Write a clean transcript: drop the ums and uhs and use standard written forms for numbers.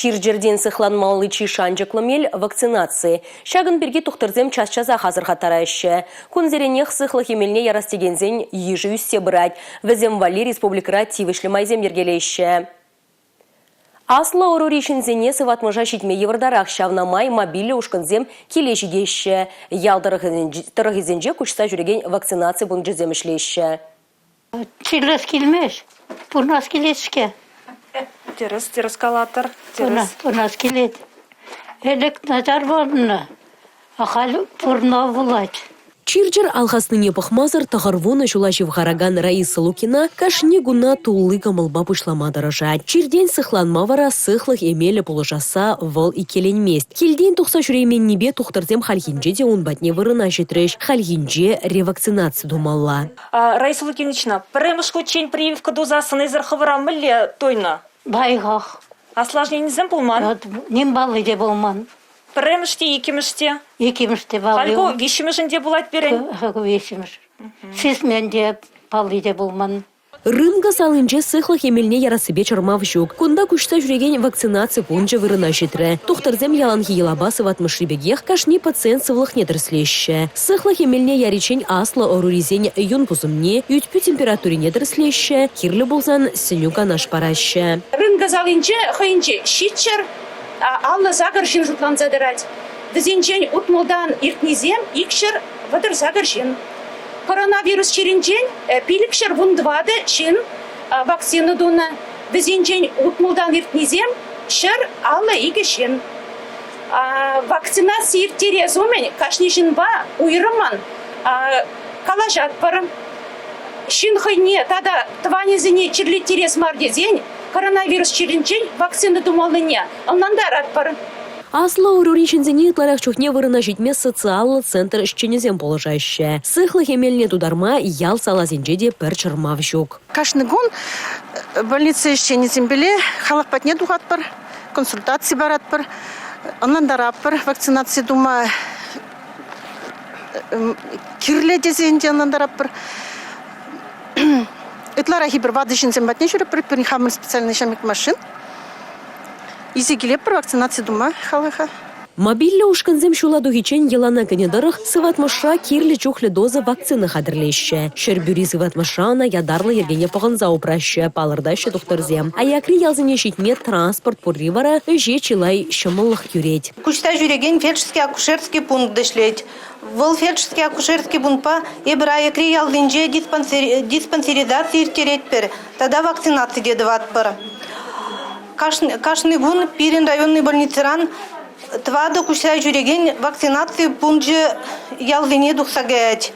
Чир-чӗртен сыхланмалли чи шанчӑклӑ мел – вакцинаци. Ҫакӑн пирки тухтӑрсем час-часах асӑрхаттараҫҫӗ. Кунсеренех сыхлӑх эмелне ярас текенсен йышӗ ӳссе пырать. Вӗсем валли республикӑра тивӗҫлӗ майсем йӗркелеҫҫӗ. Аслӑ ӑрури ҫынсене сыватмӑша ҫитме йывӑртарах, ҫавна май мобильлӗ ушкӑнсем киле ҫитеҫҫӗ. Ял тӑрӑхӗсенче куҫса ҫӳрекен вакцинаци пункчӗсем ӗҫлеҫҫӗ. Чирлес килмест, пурӑнас килет-ҫке. Тӗрӗс, тӗрӗс калатӑр. Тӗрӗс. Пурӑнас килет. Ӗлӗк начар пурӑннӑ, а халь пурӑнма пулать. Чир-чӗр алхаснине пӑхмасӑр 90 ҫула ҫывхаракан Раиса Лукина кашни куна тулли кӑмӑлпа пуҫлама тӑрӑшать. Чиртен сыхланма вара сыхлӑх эмелӗ пулӑшасса вӑл иккӗленмест. Килтен тухса ҫӳрейменнипе тухтӑрсем хальхинче те ун патне вырӑна ҫитрӗҫ. Хальхинче ревакцинаци тумалла. Раиса Лукинична, пӗрремӗш хутчен прививка тусассӑн эсир хӑвӑра мӗнле туйнӑ? Лайӑхах. Осложненисем пулман? Ним палли те пулман. Пӗрремӗш те, иккӗмӗш те? Иккӗмӗш те палли. Халь ку виҫҫӗмӗшӗн те пулать пирӗн? Ку виҫҫӗмӗш. Сисмен те, палли те пулман. Рынкӑ салинче сыхлӑх эмелне ярассипе чӑрмав ҫук. Кунта куҫса ҫӳрекен вакцинаци пункчӗ вырӑна ҫитрӗ. Тухтӑрсем яланхи йӑлапа сыватмӑшри пекех кашни пациент сывлӑхне тӗрӗслеҫҫӗ. Сыхлӑх эмелне яриччен аслӑ ӑрурисен юн пусӑмне, ӳт-пӳ температурине тӗрӗслеҫҫӗ, кирлӗ пулсан сӗнӳ-канаш параҫҫӗ. Рынкӑ салинче хӑйӗнче ҫиччӗр 58 ҫын шутланса тӑрать. Вӗсенчен утмӑлтан иртнисем 238 ҫын. Коронавирус чирӗнчен 514 ҫын вакцина тунӑ. Вӗсенчен утмӑлтан иртнисем 152 ҫын. Вакцинаци ирттерес умӗн кашни ҫынпа уйрӑммӑн калаҫатпӑр. Ҫын хӑйне тата тӑванӗсене чирлеттерес мар тесен коронавирус чирӗнчен вакцина тумаллине ӑнлантаратпӑр. Аслӑ ӑрури ҫынсене ытларах чухне вырӑна ҫитме социаллӑ центр ӗҫченӗсем пулӑшаҫҫӗ. Сыхлӑх эмелне тутарма ял-саласенче те пӗр чӑрмав ҫук. Кашни кун больница ӗҫченӗсемпеле халӑх патне тухатпӑр, консультаци паратпӑр, ӑнлантаратпӑр вакцинаци тума кирлӗ тесе ӗнтӗ ӑнлантаратпӑр. Ытларах эпир ватӑ ҫынсем патне ҫӳретпӗр, пирӗн хамӑр специальный ҫамрӑк машин. Илсе килетпӗр вакцинаци тума халӑха. Мобильлӗ ушкӑнсем ҫула тухиччен йӑлана кӗнӗ тӑрӑх сыватмӑшра кирлӗ чухлӗ доза вакцина хатӗрлеҫҫӗ. Ҫӗрпӳри сыватмӑшра ӑна ятарлӑ йӗркене пӑхӑнса упраҫҫӗ, палӑртаҫҫӗ тухтӑрсем. Аякри ялсене ҫитме транспорт пурри вара ӗҫе чылай ҫӑмӑллӑх кӳрет. Куҫса ҫӳрекен фельдшерский акушерский пункт ӗҫлет. Вӑл фельдшерский акушерский пунктпа эпир аякри ялсенче диспансеризаци ирттеретпӗр тата вакцинаци те тӑватпӑр. Кашни кун пирӗн районный больницӑран тӑватӑ куҫса ҫӳрекен вакцинаци пункчӗ ялсене тухса каять.